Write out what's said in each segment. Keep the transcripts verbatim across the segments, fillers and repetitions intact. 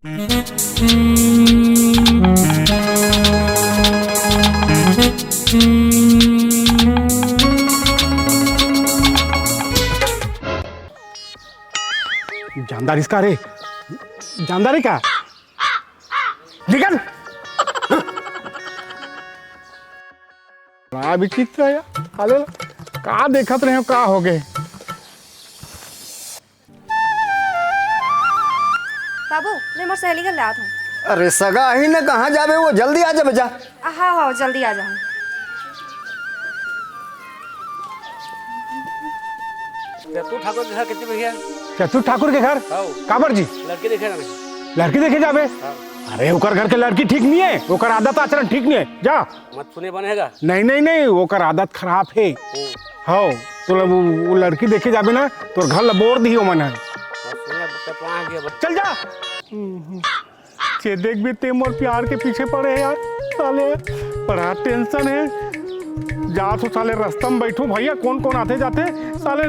जानदार इसका रे, जानदार है क्या? निकल। बड़ा विचित्र है यार। अरे, का देखत रहे हो, का हो गए? बाबू, मैं मोर सहेली के लात हूँ। अरे सगा ही ना, कहाँ जाबे वो, जल्दी आ जाबे जा। हाँ, हाँ, जल्दी आ जाऊँ। चतुर ठाकुर के घर कितने भैया? चतुर ठाकुर के घर? हाँ। काबर जी? लड़की देखे जाना। लड़की देखे जाबे? हाँ। अरे, ओकर घर के लड़की ठीक नहीं है, ओकर आदत आचरण ठीक नहीं है। जा। मत सुने बनेगा। नहीं, नहीं, नहीं, ओकर आदत खराब है। ओ। हाँ, तो वो, वो लड़की देखे जाबे ना, तोर घर ला बोर दिही ओमन है। मत सुने, अब तो वहाँ गया बस। चल जा। हम्म, हम्म। चेदेक भी ते मोर प्यार के पीछे पड़े है यार, साले, बड़ा टेंशन है। जा तो साले रास्ता में बैठो भैया, कौन कौन आते जाते, साले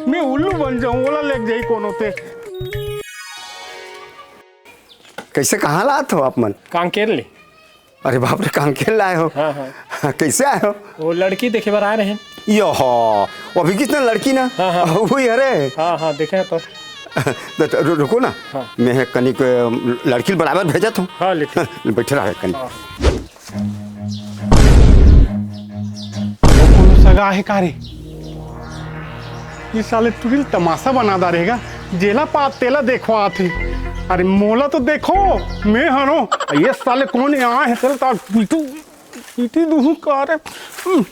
मैं उल्लू बन जाऊं, ओला लेके जाई कोनो ते। कैसे, कहाँ लात हो आप मन? कांकेर ले। अरे बाप रे, कांकेर लाए हो? हाँ, हाँ। कैसे आए हो? वो लड़की देखे बर आए रहे। यो हो, वो अभी किसने लड़की ना? हाँ, हाँ। वही, अरे। हाँ, हाँ, देखे हैं तो। तो, तो रु-, रुको ना। हाँ। मैं है कनिक लड़की बराबर भेजत हूँ। हाँ, ले ठीक। बैठे रहे कनिक। हाँ। वो कोनो सगा है का रे? ये साले टुरी ल तमाशा बना डारेगा। जेला पाप तेला देखवात हे। अरे मोला तो देखो, मैं हरो। ये साले कौन यहाँ है? चल तार पीटू, पीटी दूहू का रे। हम्म।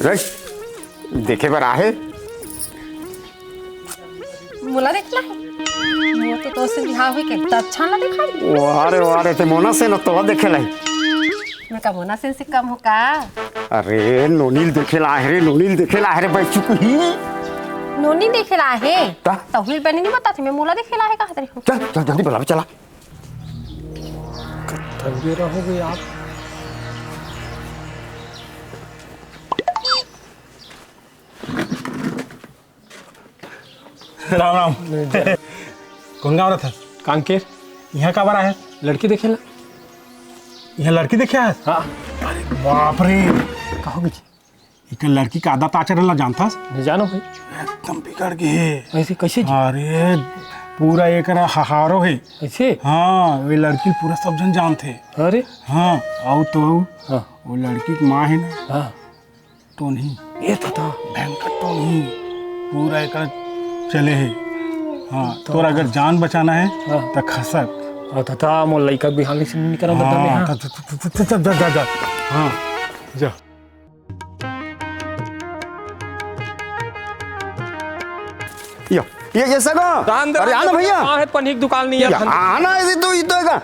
रे, देखे बर आहे? मोला देखना है। वो तो तोसे बिहाव हुई के, त अच्छा ना दिखाई। वाह रे, वाह रे, ते मोना से न तोला देखे लाई। मैं का मोना से, से कम हो का? अरे, नोनील देखे ला आहे रे, नोनील देखे ला आहे रे, बैठ चुकी ही। नोनी देखे ला आहे? ता? तहुल बने नहीं बताती, मैं मोला देखे ला आहे कहा तेरे को। चल, चल, जल्दी बुला, चला। कत्थन बेरा हो गई आप। राम राम। कौन गाँव रहा था? कांकेर। यहाँ काबर आया? लड़की देखे ला। यहाँ लड़की देखे आया? हाँ। अरे बाप रे। का हो गई जी? एक लड़की का आदत आचरण ला जानथस? नहीं जानो भाई। एकदम बिगड़ गए है। ऐसे कैसे जी? अरे पूरा एक हहारो है। ऐसे? हाँ, वे लड़की पूरा सब जन जानथे। अरे? हाँ, आओ तो आओ। हाँ। वो लड़की की माँ है ना? हाँ। तो नहीं। ये तो था। भयंकर तो नहीं। पूरा एक चले है। हाँ, तो तोर अगर जान बचाना है, हाँ। तो खसक। हाँ, तो था, मोर लइका बिहान से निकल हाँ, हाँ। तो, तो, तो, तो, तो, जा, जा, जा। हाँ, जा। यो, ये, ये सगा। कान दे अरे, आना भैया। कहाँ है पनीर दुकाल नहीं है? या, आना, ये तो, ये तो हैगा।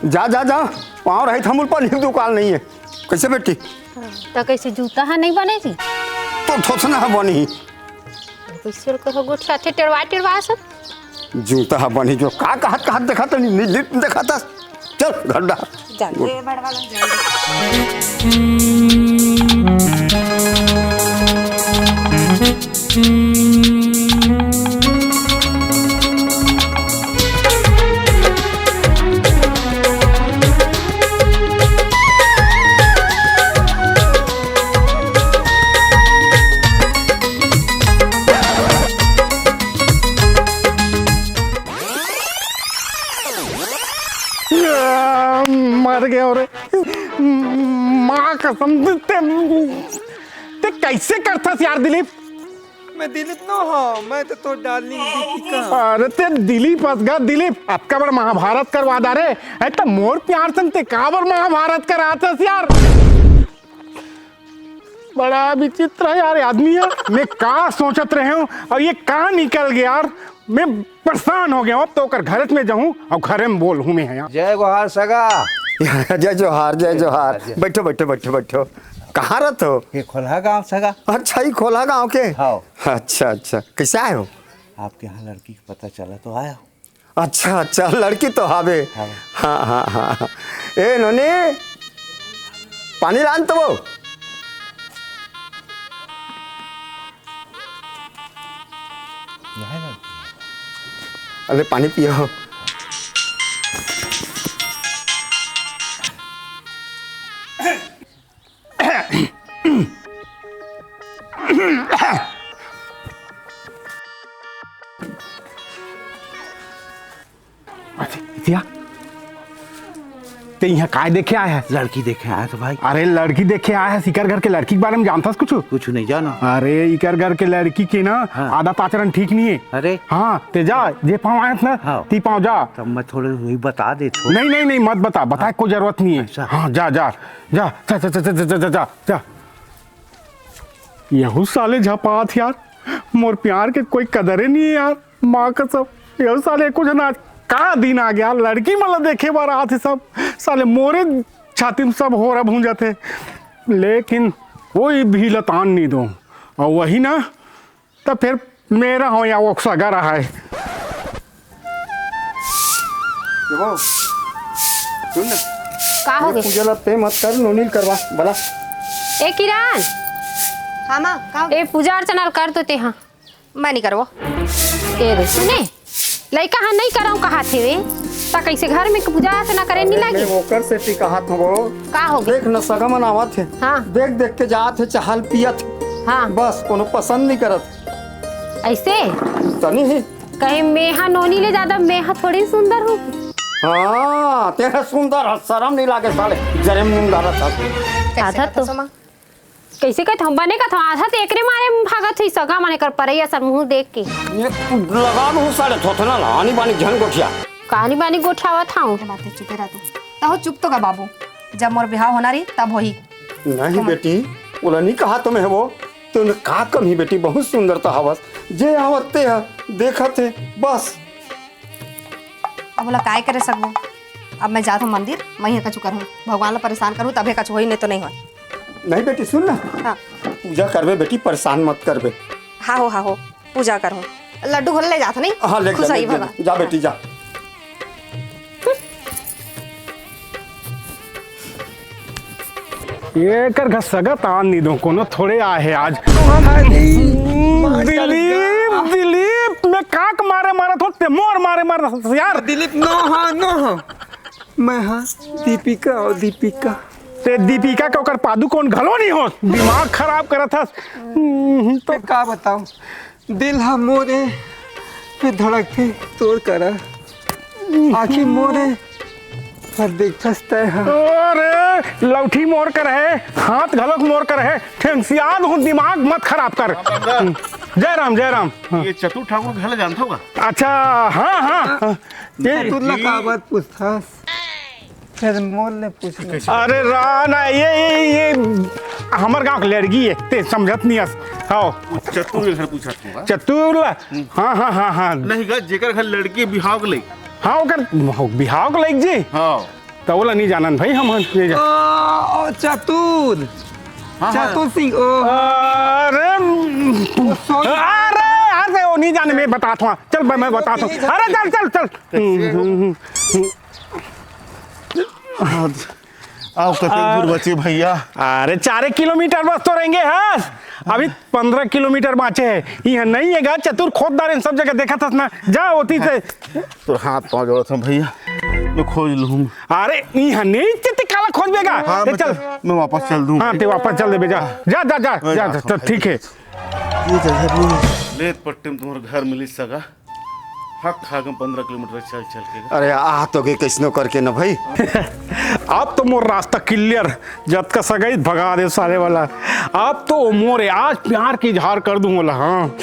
जा, जा, जा। पाँव रही था, मुल पनीर दुकाल नहीं है। कैसे बेटी? त कैसे जूता ह नहीं बने जी? तो थोथना ह बनी। कैसे कहो गोठिया थे टेढ़वा टेढ़वा सब। जूता ह बनी जो का कहत कहत देखा त नहीं, नहीं देखा था। चल घर डा। जान दे बड़वा लोग जान दे। मर गए रे। माँ कसम, ते, ते कैसे करथस यार दिलीप? मैं दिलीप नो हो, मैं तो तोर डार्लिंग दीपिका। अरे ते दिलीप असगा दिलीप, अतका बड़ महाभारत करवा डारे। है त मोर प्यार संग ते काबर महाभारत कराथस यार? बड़ा विचित्र है यार आदमी है। मैं का सोचत रहे हूँ और ये का निकल गया यार। मैं परेशान हो गया हूँ। अब तो ओकर घर में जाऊँ और घर में बोलूँ मैं यहाँ। जय जोहार सगा। जय जोहार, जय जोहार। जय। बैठो, बैठो, बैठो, बैठो। कहाँ रहत हो? ये खोलहा गांव सगा। अच्छा, ये खोलहा गांव के? हाँ। अच्छा, अच्छा। कैसे आए हो? आपके यहाँ लड़की का पता चला तो आया। अच्छा, अच्छा, लड़की तो हावे। हाँ। हाँ, हाँ, हाँ। ए नोनी, पानी लान तो वो। यहाँ है लड़की। अरे पानी पियो। अच्छा, इतिया, ते इहाँ काय देखे आय हस? लड़की देखे आय हँव भाई। अरे, लड़की देखे आय हस, इकर घर के लड़की के बारे में जानथस कुछु? कुछु नहीं जाना। अरे, इकर घर के लड़की के ना हाँ। आदत आचरण ठीक नहीं है। अरे। हाँ, ते जा, जे पाँव आय हस ना, हाँ। ती पाँव जा। तब मैं थोड़े वही बता देथों। नहीं, नहीं, नहीं, मत बता, बताए हाँ। कोई जरूरत नहीं है। अच्छा। हाँ, जा, जा, जा, जा। यहू साले झपात यार, मोर प्यार के कोई कदरे नहीं है यार। माँ कसम, यहू साले कुछ ना, का दिन आ गया, लड़की मन ला देखे बर आथे सब, साले मोरे छाती में सब होरा भूंजथे, लेकिन कोई भी लतान नहीं दो। और वही ना, तब फिर मेरा हो या वो सगा रहा है। देखो, सुन ना। का हो ये गे? पूजा ला ते मत कर, नोनी ल करवा, बला। ए किरण। हाँ माँ, का हो गे? ए पूजा अर्चना ल कर तो ते, हाँ। मैं नहीं करवो। ए रे, सुने, लइका ह नहीं करव कहात हे वे, त कइसे घर में पूजा अर्चना करे नहीं लागे? मैं ओकर सेती कहात हूँ वो। का हो गे? देख न, सगा मन आवत हे। हाँ। देख देख के जात हे, चहल पियत हे। हाँ। बस, कोनो पसंद नहीं करत। ऐसे? तनी ही। कहे, मेहा नोनी ले ज्यादा मेहा थोड़ी सुंदर हूँ। हाँ, तेरा सुंदर ह, शर्म नहीं लागे साले, जरे मुंह डालत ह। कैसे आधा कथा तो। सुमा? कइसे कथव? बने कथव, आधा त एकरे मारे म भागत होही, सगा मन एकर परई असन मुंह देख के। ये लगा दू साले थोथना ला, आनी बानी झन गोठिया। कहानी बानी गोठावत हव। बात है, चुपे रह तू। तहो चुप तो गा बाबू, जब मोर बिहाव होना रही तब होही। नहीं बेटी, ओला नहीं कहा तुम्हें वो, तो का कमी बेटी, बहुत सुंदर तो हवस, जे आवत ते ह, देखत हे, बस। अब ओला काय करे सकबो? अब मैं जात हूँ मंदिर, मैं ही कछु करहूँ, भगवान ला परेशान करहूँ तभे कछु होही, नहीं तो नहीं होय। नहीं बेटी, सुन ना। हाँ। पूजा करबे बेटी, परेशान मत करबे। हाँ हो, हाँ हो, पूजा करहूँ। लड्डू घलो ले जात नहीं? हाँ, ले जा, खुश ले होई जा, भगवान। जा बेटी, जा। एकर घर सगा त आन नहीं दो, कोनो थोड़े आए हे आज। दिलीप, दिलीप, मैं का के मारे मारत हो, ते मोर मारे मारत हस यार। दिलीप, नो हाँ, नो हाँ। मैं हाँ दीपिका और दीपिका। ते दीपिका के ओकर पादू कौन घलो नहीं हो, दिमाग खराब करत हस। हम्म, तो मैं का बताऊं, दिल हा मोरे पे धड़कथे तोर करा, आँखी मोरे पर देखथस तै हा। अरे, लौठी मोर कर है, हाथ घलोक मोर कर है, ठेंगसियान हूँ, दिमाग मत खराब कर। राम, राम। जय राम, जय राम। हाँ। ये चतुर ठाकुर के घर ले जानथो का? अच्छा, हाँ, हाँ, हाँ। ये चतुर ला का बात पूछथस? फिर मोर ले पूछ ले। अरे रा ना, ये, ये, ये हमर गांव के लड़की है, ते समझत नहीं हस। हाँ। वो चतुर के घर पूछत हूँ, हाँ? चतुर ला? हम्म। हाँ, हाँ, हाँ, हाँ। नहीं गा, जेकर घर लड़की बिहाव के लइक। हाँ, ओकर बिहाव के लइक जी। हाँ। त ओला नहीं जानन भाई, हम नहीं जान। ओ, ओ, चतुर। हाँ, हाँ। चतुर सिंह, ओ। अरे, ओ, sorry। अरे, अरे, वो नहीं जाने, मैं बताता हूँ। चल, मैं, मैं बताता हूँ। अरे, चल, चल, चल। कैसे हो? हम्म, हम्म, हम्म। अब कतेक दूर बचे भैया? अरे, चार एक किलोमीटर बस तो रहेंगे, हाँ। अभी पंद्रह किलोमीटर बाँचे हे। इहाँ नहीं हे गा, चतुर खोद डारे, सब जगह देखत हस ना। जा ओती से। तोर हाथ पाँव जोड़त हूँ भैया, मैं खोज लूँ। अरे, इहाँ नहीं, ते, ते काला खोजबे गा? हाँ, ते मैं चल। चल, मैं वापस चल दूँ। हाँ, ते वापस चल देबे, जा। जा, जा, जा, मैं जा, जाता जा, हूँ भाई। ठीक है। ये जगह नहीं है। लेत पट्टी में तुम्हारा घर मिली सगा। हक खा के पंद्रह किलोमीटर चल, चल के। अरे, आ तो गए कैसनो करके ना भाई। अब तो मोर रास्ता clear, जतका सगई भगा दे साले वाला। अब तो मोरे आज प्यार के इजहार कर दूं बोला, हाँ।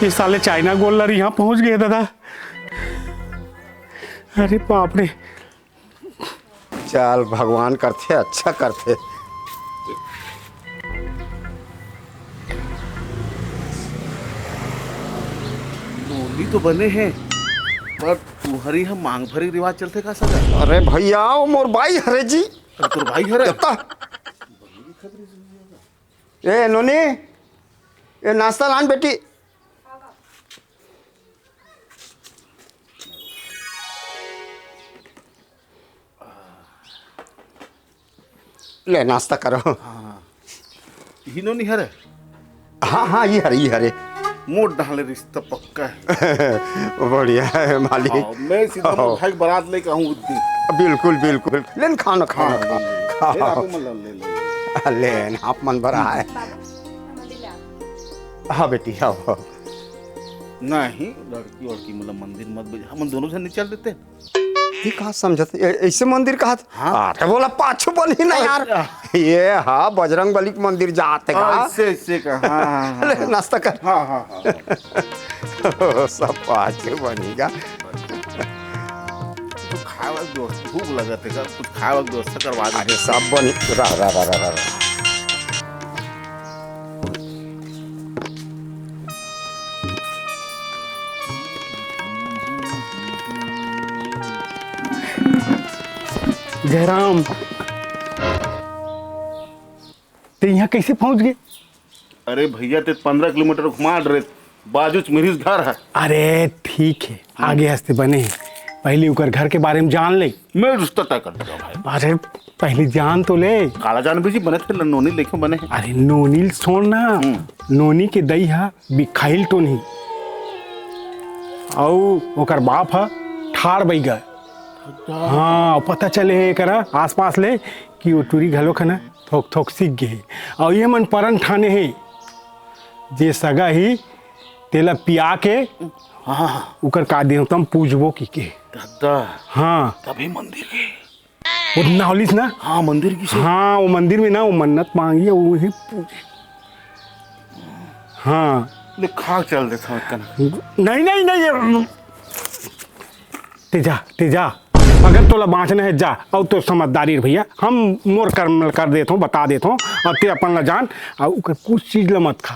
ये साले चाइना गोल्लर यहाँ पहुँच गए दादा। अरे बाप रे। चल, भगवान करथे, अच्छा करथे। नोनी तो बने हे, पर तुहरी ह मांग भरी रिवाज चलथे का सगा? अरे भैया, वो मोर बाई हरे जी। अरे तोर भाई हरे? देवता। ए नोनी, ए नाश्ता लान बेटी। ले, नाश्ता करो। हाँ। इही नोनी हरे? हाँ, हाँ, ये हरे, ये हरे। मोर डाले रिश्ता पक्का है। बढ़िया है मालिक। हाँ, मैं सीधा हाँ। मोर भाई के बारात लेके आऊँ उस दिन। बिल्कुल, बिल्कुल। ले न खाना, खाना, हाँ, खाना। ले, ले। ले, हाँ। ले, ले, ले, ले। ले न, आप मन बर आए। हाँ बेटी, आओ, आओ। नहीं, लड़की वड़की मतलब मंदिर मत भेज, हम दोनों से नहीं चल देते। ये कहा समझत, ए-, ऐसे मंदिर कहा था? हाँ। आ, तो बोला पाछू बनी ना यार। अच्छा। ये हाँ, बजरंग बली के मंदिर जाते का। हाँ, इससे, इससे का, हाँ, हाँ, हाँ, ले, हाँ। नाश्ता कर। हाँ, हाँ, हाँ, हाँ। सब पाछू बनी का। तो खाए वाला व्यवस्था, भूख लगत है का, कुछ खाए वाला व्यवस्था करवा दे। अरे सब बनी, रह, रह, रह, रह, रह। जयराम, ते यहाँ कैसे पहुँच गए? अरे भैया, ते पन्द्रह किलोमीटर घुमा रहे, बाजू च मेरिस घर है। अरे ठीक है, आगे हंसते बने हैं। पहले उकर घर के बारे में जान ले। मैं रिश्ता तय कर दिया भाई। अरे पहले जान तो ले। काला जान भी जी बने थे, नोनी लेके बने हैं। अरे नोनी ल छोड़ ना, हम्म। नोनी के दई हा बिखाइल टोनही, अउ ओकर बाप ह ठाड़ बइगा। हाँ, पता चले हे एकरा आसपास ले कि वो टूरी घलो खना थोक थोक सीख गे हे। अउ ये मन परन ठाने हे, जे सगा ही तेला पिया के हाँ। उकर का देवता म पूजबो की के। दादा। हाँ। तभी मंदिर के। वो नावलिस ना? हाँ, मंदिर की से। हाँ, वो मंदिर में ना, वो मन्नत मांगी है, वो ही पूजे। हाँ। ले, खा चल दे था कन। नहीं, नहीं, नहीं, ये, ते जा, ते जा। अगर तोला बांचना है, जा। अउ तो समझदारी रे भैया, हम मोर कर्म ल कर देत हों, बता देत हों, अउ ते अपन ला जान, अउ ओकर कुछ चीज ला मत खा।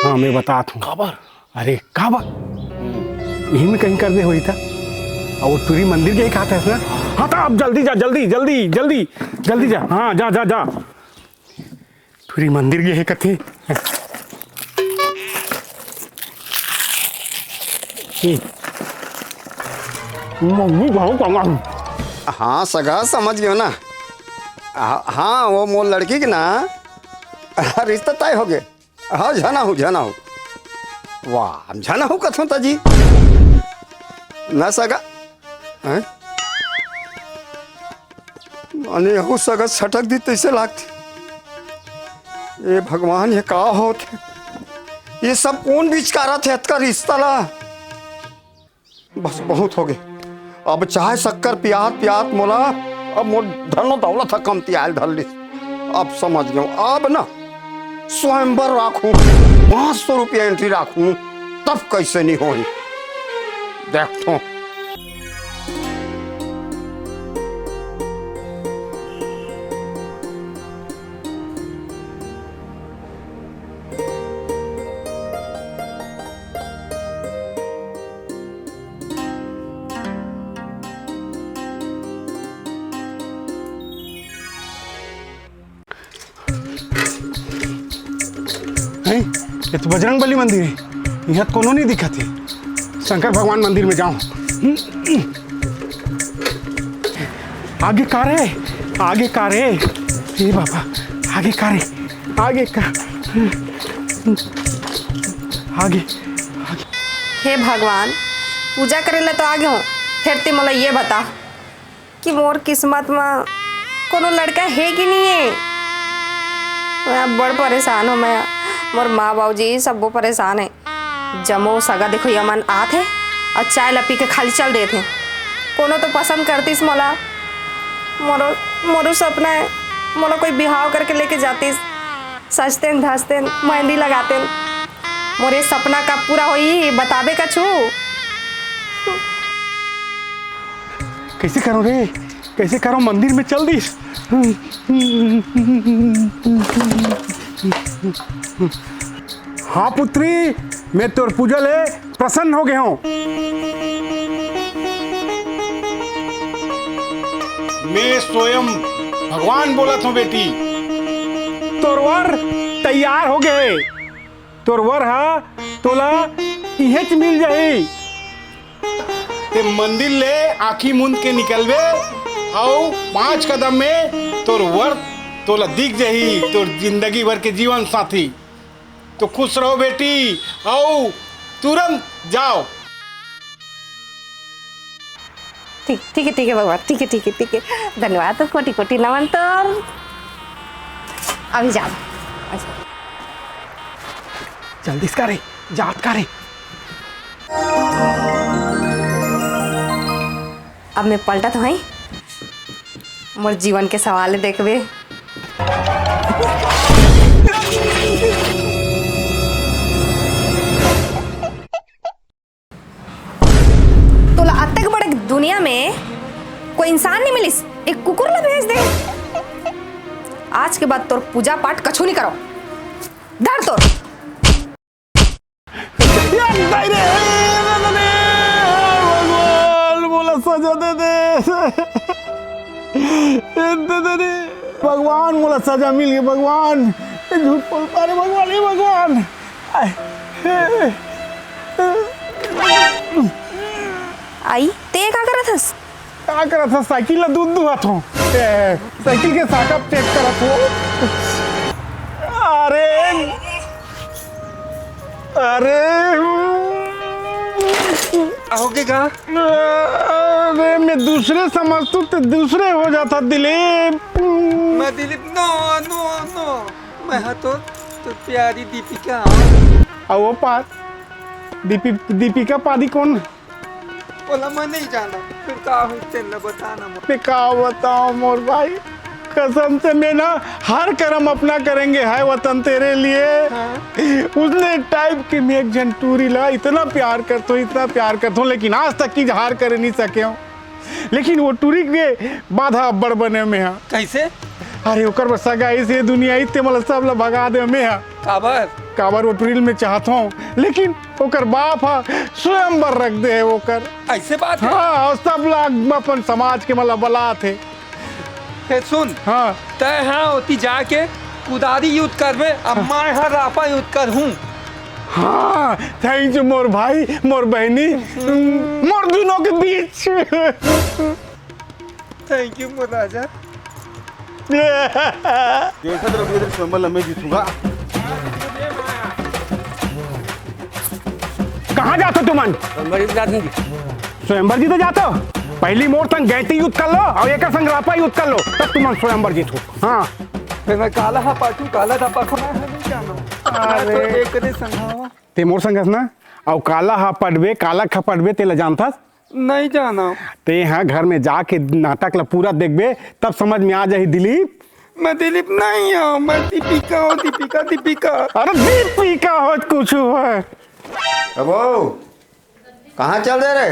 हाँ, मैं बतात हों। काबर? अरे, काबर? हम्म। इही में कहीं कर दे होही था। अउ वो टूरी मंदिर के ही खात है ना? हाँ, तो अब जल्दी जा, जल्दी, जल्दी, जल्दी, जल्दी जा। हाँ, जा, जा, जा। टूरी मंदिर गे हे कथे। मम्मी भाव कमा। हाँ, सगा समझ गयो ना। हाँ, हाँ, वो मोर लड़की के ना रिश्ता तय हो गए। हाँ, झना हूँ, झना हूँ। वाह, हम झना हूँ कथों ता जी। ना सगा। हैं? माने यहू सगा छटक दी तैसे लागथे। ए भगवान, ये का होत हे? ये सब कौन बिचकारत हे अतका रिश्ता ला? बस बहुत हो गए। अब चाय शक्कर पियात पियात मोला अब मोर धनो दौलत ह कमतियाल धर लिस। अब समझ गयो, अब ना स्वयंवर राखूं, पाँच सौ रुपया एंट्री राखूं, तब कैसे नहीं होही देखथों। हैं? ये तो बजरंग बली मंदिर है। यहाँ तो कोनो नहीं दिखत है। शंकर भगवान मंदिर में जाओ। आगे का रे? आगे का रे? ए बाबा, आगे का रे? आगे का? आगे, आगे। हे भगवान, पूजा करे ला तो आगे हो, फिर ते मोला ये बता कि मोर किस्मत म कोनो लड़का हे कि नहीं हे? मैं बड़ परेशान हो, मैं, मोर माँ बाबूजी सबो परेशान हे। जम्मो सगा देखो ये मन आत हे अउ चाय ला पी के खाली चल देत हे। कोनो तो पसंद करतीस मोला, मोरो, मोरो सपना हे, मोला कोई बिहाव करके लेके जातीस, सजतेन धजतेन मेहंदी लगातेन, मोरे सपना का पूरा होई, बताबे कछु। कैसे करो रे, कैसे करो, मंदिर में चल दीस। हाँ पुत्री, मैं तोर पूजा ले प्रसन्न हो गए हूँ। मैं स्वयं भगवान बोलत हूँ बेटी। तोर वर तैयार हो गए। तोर वर हा तोला इहेच मिल जाही। ते मंदिर ले आँखी मूंद के निकलबे, अउ पाँच कदम में तोर वर तोला दिख जाही, तोर जिंदगी भर के जीवन साथी। तो खुश रहो बेटी, आओ तुरंत जाओ। ठीक, ठीक है, ठीक है भगवान, ठीक है, ठीक है, ठीक है। धन्यवाद, तो कोटि कोटि नमन तोर। अभी जाओ। अच्छा। जल्दी से करे, जात करे। अब मैं पलटत हई, मोर जीवन के सवाल देखबे। तोला अतक बड़े दुनिया में कोई इंसान नहीं मिलिस, एक कुकुर ला भेज दे। आज के बाद तोर पूजा पाठ कछु नहीं करो। धर तोर। यार, नहीं रे, भगवान, मोला सजा दे दे। दे दे रे। भगवान, मोला सजा मिल गई, भगवान। ये झूठ बोलता रे भगवान, हे भगवान। आय। आई, ते का करत हस? का करत हस? साइकिल ला दूध दुहत हो। ए, साइकिल के साका चेक करत हो। अरे, अरे। होगे का? अरे, मैं दूसरे समझ तू तो दूसरे हो जाता दिलीप। मैं दिलीप, नो, नो, नो। मैं हा तो, तो प्यारी दीपिका। आ वो पार दीपी, दीपिका पादुकोण। बोला मैं नहीं जाना, फिर का हुई तेन ला बताना मोर। मैं का बताओ मोर भाई, कसम से मैं ना हर कर्म अपना करेंगे है वतन तेरे लिए। हाँ। उसने टाइप के मैं एक जन टूरी ला इतना प्यार करता हूँ, इतना प्यार करता हूँ, लेकिन आज तक की इजहार करे नहीं सके हूँ। लेकिन वो टूरी के बाधा अब्बड़ बने में हा। कैसे? अरे ओकर बस सगाई से दुनिया इतने मतलब सब ला भगा दे में हा। काबर? काबर वो टूरी में चाहत हूँ, लेकिन ओकर बाप हा स्वयंवर रख दे है ओकर। ऐसे बात है? हाँ, और सब ला अपन समाज के मतलब बलात है। हे सुन, हाँ। तय हाँ ओती जाके कुदारी युद्ध करबे, अब मैं हा रापा युद्ध कर हूँ। हाँ, थैंक यू मोर भाई, मोर बहनी, मोर दोनों के बीच। थैंक यू मोर राजा। देखत रहो इधर स्वयंवर लम्बे जीतूंगा। कहाँ जाते तुमन? स्वयंवर जीत जात नहीं। स्वयंवर जी तो जाते हो। पहली मोर संग गैंती युद्ध कर लो और एक संग रापा युद्ध कर लो, तब तुमन स्वयंवर जीतो। हाँ। फिर मैं काला हा पाटू, काला था पाखो, मैं नहीं जाना। मैं तो अरे। एक दे संघावा। ते मोर संग हस ना, और काला हा पटबे, काला खपटबे, तेला जानथस? नहीं जाना। ते हाँ घर में जाके नाटक ला पूरा देखबे, तब समझ में आ जाही दिलीप। मैं दिलीप नहीं हूँ, मैं दीपिका हूँ, दीपिका, दीपिका। अरे दीपिका हो कुछ है। अबो, कहाँ चल दे रे?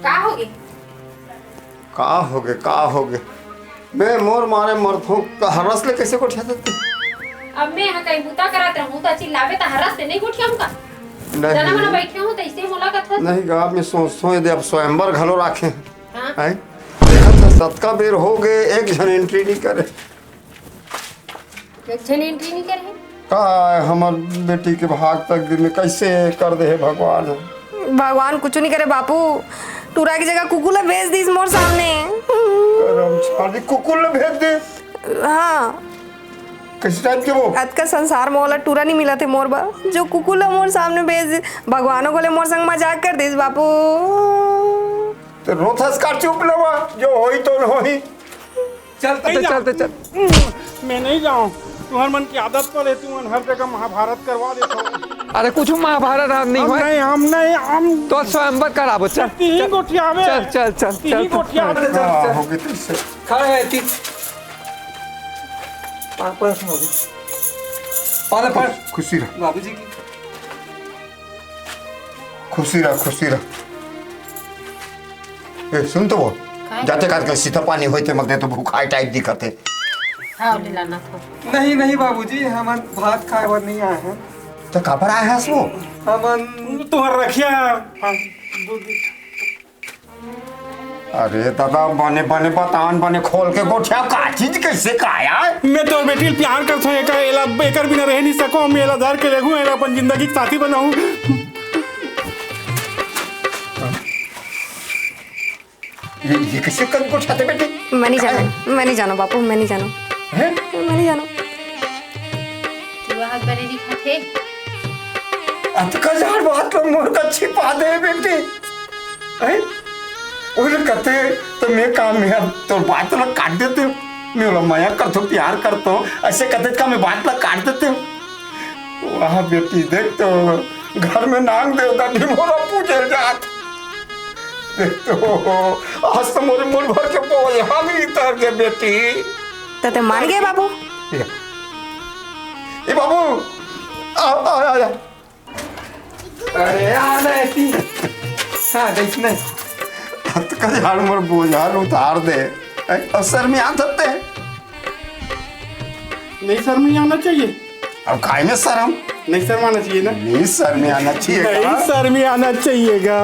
का होगे? का होगे, का होगे? मैं मोर मारे मरथों, का हरस ले कैसे गोठिया देते? अब मैं यहाँ कहीं बूता करत रहूँ तो चिल्लावे तो हरस से नहीं गोठिया हूँ का? जना मना नहीं, बैठे हूँ तो इसे मोला कथस। नहीं गा, मैं सोचथों यदि अब स्वयंवर घलो राखे। हाँ। हैं? देखत हस, सतका बेर हो गए, एक झन एंट्री नहीं करे। एक झन एंट्री नहीं करे। का है हमर बेटी के भाग तकदीर में कैसे कर दे है भगवान। भगवान कुछ नहीं करे बापू, टूरा की जगह कुकुर ला भेज दीस मोर सामने। करम छाड़ी कुकुर ले भेज दे। हाँ। कैसे टाइप के वो? अतका संसार में ओला टूरा नहीं मिला थे मोर बा, जो कुकुर ला मोर सामने भेज दीस। भगवानों को ले मोर संग मजाक कर दीस बापू। तो रोथस का चुप लेवा, जो होई तो होई। चलते चलते चल। मैं नहीं जाऊँ, तुम्हार मन की आदत पर है, तुमन हर जगह महाभारत करवा देते हो। अरे कुछ महाभारत रात नहीं हम हुआ। नहीं, हम नहीं, हम तो स्वयंवर कराबो, चल। तीही गोठियावे। चल चल चल तीही चल। गोठियावे। हाँ, हो गए तो इससे। खड़ा है ती। पाँव पर बाबू। पाले पर। खुशी रह। बाबूजी की। खुशी रह, खुशी रह। ए, सुन तो वो। जाते काल के सीता पानी होते मगते तो भूखाई टाइप दिखते। हाँ, ले लाना था। नहीं नहीं बाबूजी, हमन भात खाए बर नहीं आए हैं। तो काबर आए हस वो? हमन तुम्हार रखिया है। हाँ, दूध। अरे दादा, बने बने बतान, बने खोल के गोठिया, का चीज कैसे काया? मैं तोर बेटी ल प्यार करथों, एकर एला एकर बिना रह नहीं सको। मैं एला धर के देखूं, एला अपन जिंदगी के साथी बनाऊं। ये, ये कैसे कन गोठियाते बेटी? मैं नहीं जाना, मैं नहीं जाना बापू, मैं नहीं जाना। हैं? मैं नहीं जाना। वह बने दिखत हे। अतका जाड़ बात ला मोर का छिपा दे बेटी। हैं? ओला कथे तो मैं का, मैं अब तोर बात ला काट देते हूँ। मैं ओला मया करतो, प्यार करतो, ऐसे कथे का मैं बात ला काट देते हूँ। वाह बेटी, देख तो घर में नांग देवता भी मोला पूजे जात। देख तो आज तो मोरे मुड़ भर के बोझा भी उतर गए बेटी। त ते मान गए बाबू? ये, ये बाबू, आ, आ, आ, आ। अरे, आ ना ऐसी। हाँ, देख ना। अतका जाड़ मोर बोझा ल उतार दे। हैं? अउ शर्मियात हते। नहीं शर्मियाना चाहिए। अब काय में शर्म? नहीं शर्माना चाहिए ना। नहीं शर्मियाना चाहिए नहीं का? शर्मियाना चाहिए का?